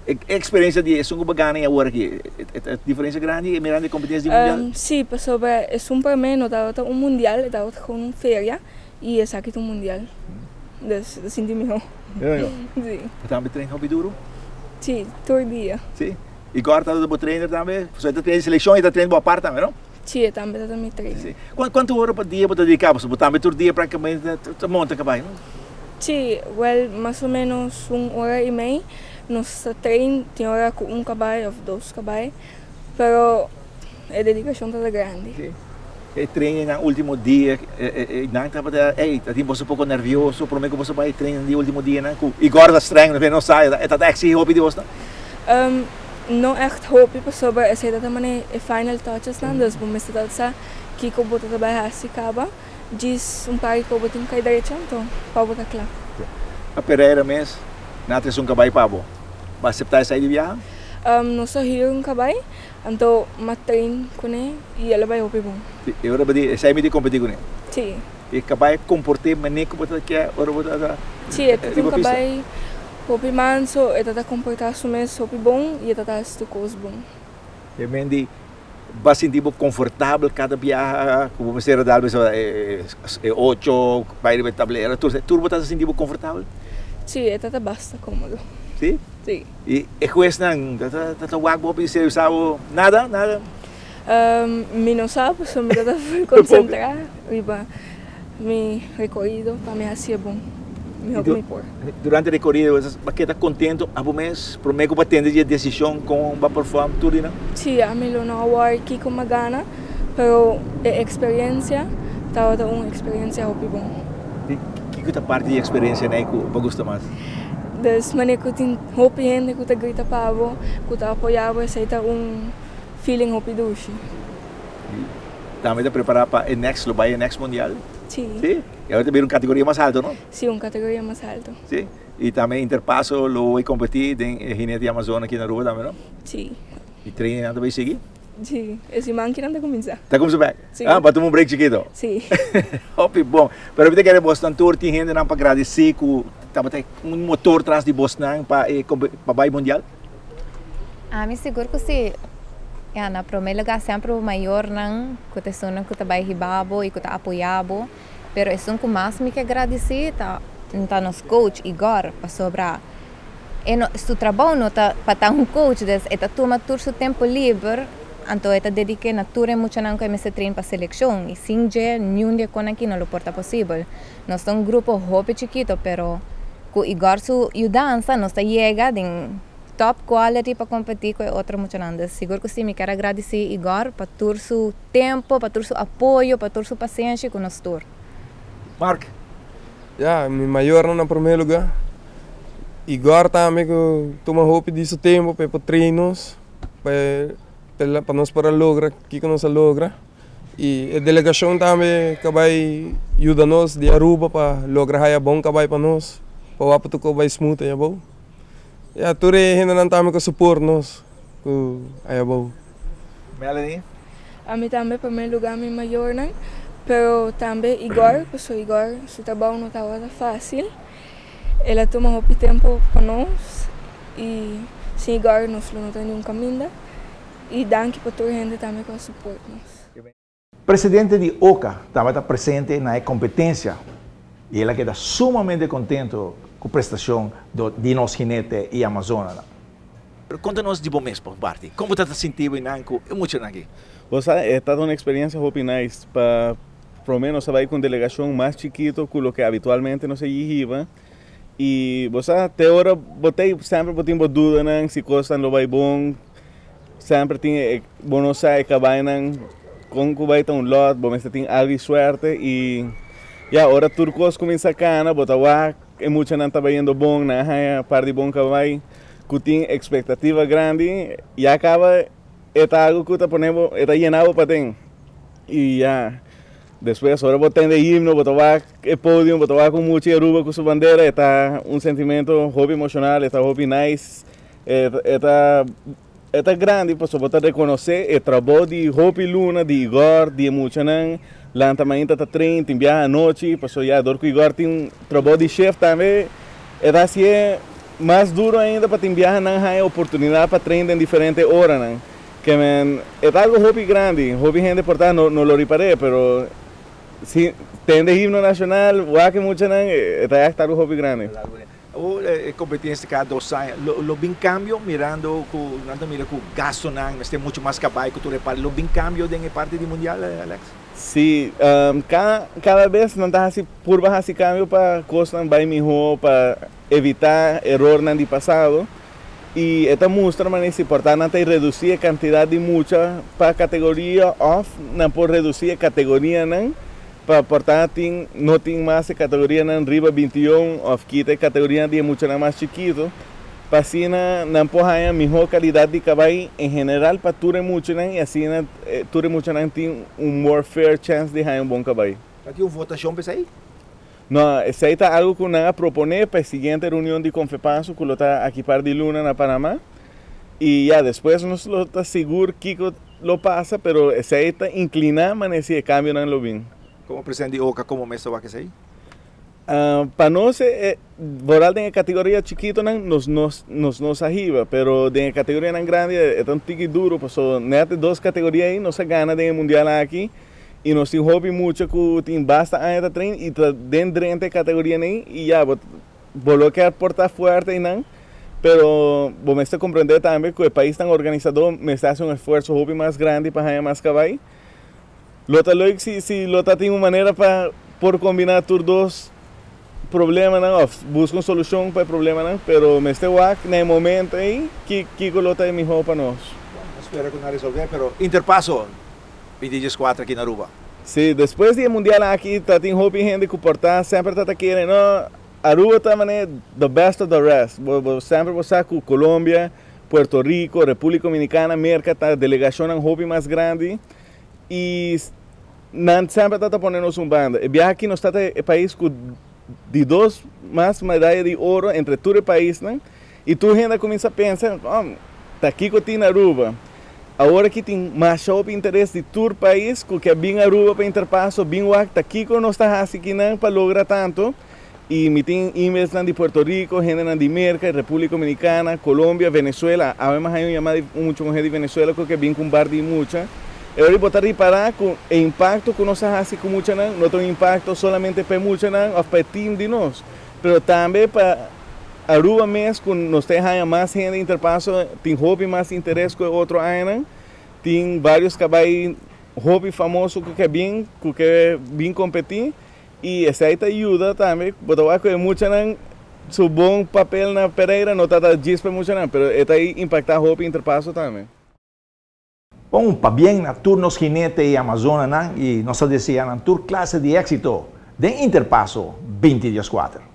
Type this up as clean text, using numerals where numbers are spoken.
E experiencia di esun cu bo gana y awor aki, e ta diferencia grandi mirando e competencia di mundial? Si, pasobra esun pa mi no tabata un mundial, e tabata gewoon un feria y esaki ta un mundial. Dus ta sinti miho. Miho? Si. Bo tambe train hopi duro? Si, tur dia. Si? Y Gor tabata bo trainer tambe? Pasobra e ta train seleccion y e ta train bo apart tambe, no? Si, e tambe tabata mi trainer. Si. Cuanto ora pa dia bo ta dedica? Pasobra bo tambe tur dia practicamente ta monta cabai, no? Si, wel mas o menos un ora y mei nos ta train, tin ora cu un cabai of dos cabai, pero e dedicacion ta grandi. Si. E train nan ultimo dia, nan tabata, ey, ta tin boso poco nervioso prome cu boso bay train di ultimo dianan cu Igor ta streng, no sa, e ta exigi hopi di bos nan? No echt hopi pasobra esei ta ta manera e final touches nan, dus bo mester ta sa kiko bo ta bay haci caba, djis un par di ko bo tin kai derecho anto pa bo ta kla. A Pereira mes nan a trese un kabai pa bo, bo a acepta esei di biaha? Nos a huur un kabai Anto m'a train kuné i el a bai hopi bon. Si, e ora bo di esei mi di kompetí kuné? Si. E kabai a komport'é manera ku bo ta ke ora bo ta riba pista? Si, e ta un kabai hopi manso, e ta ta komportá su mes hopi bon i e ta ta hasi tur kos bon. E men di bo a sinti bo konfortabel kada biaha ku bo mester a dal bisa e ocho bai riba e tablero tur tur bo ta ta sinti bo konfortabel? Si, e ta ta basta kómodo. Si? Si. I e huesnan ta ta wak bo pa di sa bo nada, nada? Mi no sa pasobra mi ta ta full concentra riba mi recorido pa mi hacié bon, mihor ku mi por. Durante recorido bo a keda contento abo mes prome ku bo a tende di e decision kon bo a perform tur di nan? Si, ami lo no a worry kiko mi a gana, pero e experiencia tabata un experiencia hopi bon. Kiko ta parti di e experiencia nei ku bo a gusta mas? Des manera ku tin hopi hende ku ta grita pa bo, ku ta apoyá bo, esei ta un feeling hopi dushi. I tambe ta prepará pa e next, lo bai e next mundial? Sí. Sí? I awor ta bira un kategoria mas alto, no? Sí, un kategoria mas alto. Sí? I tambe Interpaso lo bai kompetí den e Jinete Amazona aki na Aruba tambe, no? Sí. I trainingnan ta bai sigui? Sí, e siman kinan ta kuminsá. Ta kuminsá bek? Sí. Ah, bo a tuma un break chikito? Sí. Hopi bon. Pero mi ta kere bosnan tur tin hendenan pa gradisí ku tabata un motor tras di bosnan pa e pa bai mundial? Ami sigur ku si. Ya, na promé lugá semper bo mayornan ku ta esunnan ku ta bai hiba bo i ku ta apoyá bo. Pero esun ku mas mi ke gradisí ta ta nos coach Igor pasobra e no su trabou no ta pa ta un coach des e ta tuma tur su tempo liber anto e ta dediké na tur e muchanan ku e mester train pa selekshon i sin dje niun di e konan aki no lo por ta posibel. Nos ta un grupo hopi chikito pero ku Igor su yudansa nos ta yega den top quality pa kompetí ku e otro muchanan. Dus sigur ku si mi kier a gradisí Igor pa tur su tempo, pa tur su apoyo, pa tur su pasenshi ku nos tur. Mark. Ya, mi mayornan na promé lugá. Igor tambe ku tuma hopi di su tempu pa e por train nos, pa e pa nos por a logra kiko nos a logra. I e delegashon tambe ka bai yuda nos di Aruba pa logra haya bon kabai pa nos, pa wak pa tur kos bai smooth aya abou. Ya, tur e hendenan tambe ku support nos ku aya abou. Melanie. Ami tambe promé lugá mi mayornan, pero tambe Igor, pasobra Igor su trabou no tabata fácil. El a tuma hopi tempu pa nos i sin Igor nos lo no ta niun kaminda. I danki pa tur hende tambe ku a support nos. Presidente di oca tabata presente na e competencia y el a keda sumamente contento cu prestacion di nos jinete y amazonanan. Conta nos di bo mes pa un parti, con bo ta ta sinti bo einan cu e muchanan aki? Bo sa, e ta un experiencia hopi nice. Pa prome nos a bay cu un delegacion mas chikito cu loke habitualmente nos a yihiba. Y bo sa, te ora bo ta ey semper bo tin bo dudanan si cosnan lo bay bon. Semper tin e, bo no sa e cabaynan con cu bay ta un lot, bo mester tin algo di suerte y ya, ora tur cos cuminsa cana bo ta wak e muchanan ta bayendo bon, nan a haya par di bon cabay cu tin expectativa grandi, ya caba e ta algo cu ta pone bo, e ta yena bo paden y ya, despues ora bo tende e himno bo ta wak e podium, bo ta wak un mucha di Aruba cu su bandera, e ta un sentimento hopi emocional, e ta hopi nice. E ta e ta grandi pasobra bo ta rekonosé e trabou di hopi luna di Igor, di e muchanan. Lanta mainta ta train, tin biaha anochi, pasobra ya dor ku Igor tin un trabou di shef tambe e ta hasié. Mas duro ainda pa tin biaha nan haya oportunidad pa train den diferente oranan. Kemen e ta algo hopi grandi, hopi hende por ta no no lo ripar'é, pero si tende himno nacional, wak e muchanan, e ta echt algo hopi grandi. Awor e competencia cada dos aña, lo lo bin cambio mirando cu nan ta mira cu gastonan mester mucho mas cabay cu tur e parti, lo bin cambio den e parti di mundial, Alex? Si, cada cada bes nan ta haci purba haci cambio pa cosnan bay miho, pa evitá erornan di pasado i e ta mustra manera si por ta nan ta redusí e kantidat di mucha pa kategoria òf nan por redusí e kategorianan pa por ta tin no tin mas e kategorianan riba 21 òf kita e kategorianan di e muchanan mas chikitu pa asina nan por haña mihó kalidat di kabai en general pa tur e muchanan i asina tur e muchanan tin un more fair chance di haña un bon kabai. Ta tin un votashon pa esei? No, esei ta algu ku nan a proponé pa e siguiente reunion di Konfepaso ku lo ta aki par di luna na Panamá. I ya, despues nos lo ta sigur kiko lo pasa, pero esei ta inkliná manera si e kambionan lo bin. Komo presidente di oca, komo mes ta wak esei? Pa nos, e vooral den e kategoria chikitonan, nos nos nos no sa hiba, pero den e kategorianan grandi e ta un tiki duru, pasobra nèt e dos kategoria ei nos a gana den e mundial aki. Y nos tin hopi mucha cu tin basta aña ta train y ta den drenta e categoria ney y ya bo bo lo kier por ta fuerte eynan pero bo mester comprende tambe cu e paisnan organisador mester haci un esfuerzo hopi mas grandi pa haya mas cabay. Lo ta leuk si si lo ta tin un manera pa por combina tur dos problemanan of busca un solucion pa e problemanan pero mester wak na e momento ey kico lo ta e miho pa nos. Bon, nos spera cu nan resolve pero Interpaso 2014 aki na Aruba. Sí, despues di e mundial aki ta tin hopi hende ku por ta semper ta ta kere no, Aruba ta mane the best of the rest. Bo bo semper bo sa ku Colombia, Puerto Rico, Republica Dominicana, Merca ta delegashonnan hopi mas grandi i nan semper ta ta pone nos un banda. E biaha aki nos ta ta e pais ku di dos mas medaya di oro entre tur e paisnan I tur hende a kuminsá pensa, Oh, ta kiko tin na Aruba? Awor aki tin masha hopi interes di tur pais ku ke bin Aruba pa Interpaso, bin wak ta kiko nos ta hasi kinan pa logra tantu. I mi tin emailsnan di Puerto Rico, hendenan di Merka, Republika Dominikana, Colombia, Venezuela. Awe mi a haña un yamada di un mucha muhé di Venezuela ku ke bin ku un bar di mucha. E ora bo ta ripará ku e impakto ku nos a hasi ku muchanan no ta un impakto solamente pa e muchanan òf pa e tim di nos, pero tambe pa Aruba mes cu nos ta haña mas hende Interpaso tin hopi mas interes cu e otro añanan. Tin varios cabay hopi famoso cu ke bin, cu ke bin competi y esey ta yuda tambe. Bo ta wak cu e muchanan su bon papel na Pereira no ta ta djis pa e muchanan, pero e ta impacta hopi Interpaso tambe. Bon, pabien na tur nos jinete y amazonanan y nos ta desea nan tur clase di exito den Interpaso 2014.